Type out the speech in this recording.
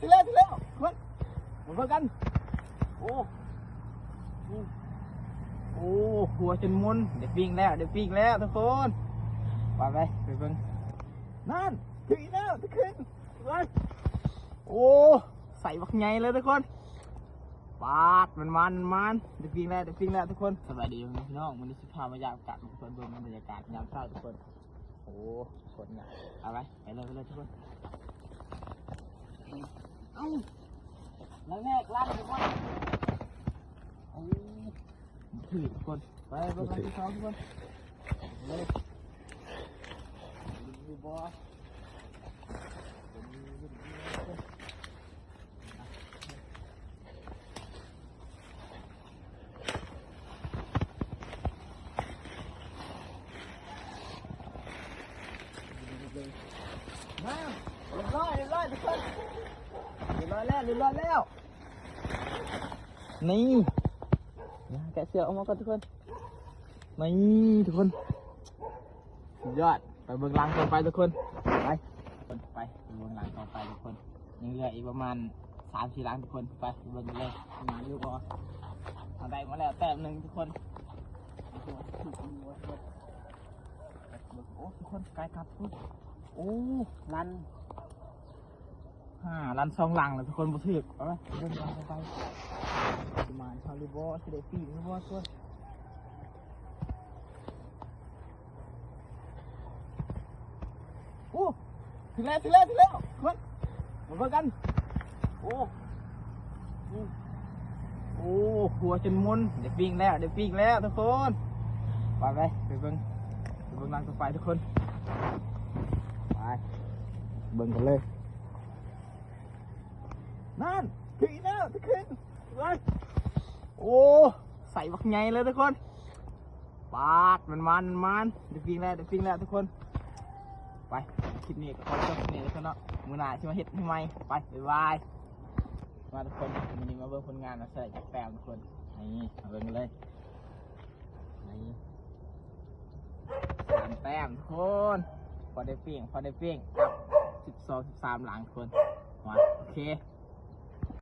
ເຖິງແລ້ວ ເຖິງແລ້ວ ທຸກຄົນ ມາເບິ່ງກັນ. ໂອ້ ໂອ້ ຫົວຈົນໝຸນ ໄດ້ປີ້ງແລ້ວ ໄດ້ປີ້ງແລ້ວທຸກຄົນ. ໄປ ໄປ ໄປເບິ່ງ. ນັ້ນ ເຖິງອີກແລ້ວ ທຸກຄົນ. ໂອ້ ໄຊບັກໃຫຍ່ເລີຍທຸກຄົນ. ປາດ ມັນມາ ມັນມາ ໄດ້ປີ້ງແລ້ວ ໄດ້ປີ້ງແລ້ວທຸກຄົນ. ສະບາຍດີພີ່ນ້ອງ ມື້ນີ້ຊິພາມາຢາມກັນທຸກຄົນ ເບິ່ງບັນຍາກາດຍາມເຊົ້າທຸກຄົນ. ໂອ້ ຄົນງາມ ເອົາໄປ ໄປເລີຍ ໄປເລີຍທຸກຄົນ. ເອົາ ລັງແຮກ ລັງທຸກຄົນ. ໂອ້ ຖືກທຸກຄົນ ໄປ ໄປ ໄປ ໄປ ທຸກຄົນ ເລີຍ. ມາ ຮຽບຮ້ອຍ ຮຽບຮ້ອຍທຸກຄົນ ຮຽບຮ້ອຍແລ້ວ ຮຽບຮ້ອຍແລ້ວ. ນີ້ ແກະເສື້ອອອກມາກ່ອນທຸກຄົນ. ນີ້ທຸກຄົນ ສຸດຍອດ. ໄປເບິ່ງຫຼັງຕໍ່ໄປທຸກຄົນ ໄປ ໄປ ໄປເບິ່ງຫຼັງຕໍ່ໄປທຸກຄົນ. ຍັງເຫຼືອອີກປະມານສາມສີ່ຫຼັງທຸກຄົນ ໄປ ໄປເບິ່ງກັນເລີຍ ມາຢູ່ບໍ່. ເຮົາໄດ້ມາແລ້ວແຕ້ມໜຶ່ງທຸກຄົນ. ໂອ້ ທຸກຄົນ ກາຍກັບທຸກຄົນ. ໂອ້ ລັນ ອ່າ ລັນສອງຫຼັງແລ້ວທຸກຄົນ ບໍ່ຖືກ. ເອົາໄປ ເບິ່ງກັນຕໍ່ໄປ ຊິມານເຮົາຫຼືບໍ່ ຊິໄດ້ປີ້ງຫຼືບໍ່ທຸກຄົນ. ໂອ້ ເຖິງແລ້ວ ເຖິງແລ້ວ ເຖິງແລ້ວທຸກຄົນ ມາເບິ່ງກັນ. ໂອ້ ໂອ້ ຫົວຈົນໝຸນ ໄດ້ປີ້ງແລ້ວ ໄດ້ປີ້ງແລ້ວທຸກຄົນ. ໄປ ໄປ ໄປເບິ່ງ ໄປເບິ່ງຫຼັງຕໍ່ໄປທຸກຄົນ ໄປ ເບິ່ງກັນເລີຍ. ນັ້ນ ເຖິງອີກແລ້ວທຸກຄົນ. ໂອ້ ໄຊບັກໃຫຍ່ເລີຍທຸກຄົນ. ປາດ ມັນມາ ມັນມາ ໄດ້ປີ້ງແລ້ວ ໄດ້ປີ້ງແລ້ວທຸກຄົນ. ໄປ ຄລິບນີ້ກໍຂໍຈົບແຄ່ນີ້ທຸກຄົນເນາະ ມື້ໜ້າຊິມາເຮັດໃຫ້ໃໝ່. ໄປ ບາຍບາຍ. ມາທຸກຄົນ ມື້ນີ້ມາເບິ່ງຜົນງານວ່າຊິໄດ້ຈັກແຕ້ມທຸກຄົນ. ນີ້ ມາເບິ່ງເລີຍ. ນີ້ ສາມແຕ້ມທຸກຄົນ ພໍໄດ້ປີ້ງ ພໍໄດ້ປີ້ງ ກັບສິບສອງ ສິບສາມຫຼັງທຸກຄົນ. ມາ ໂອເຄ.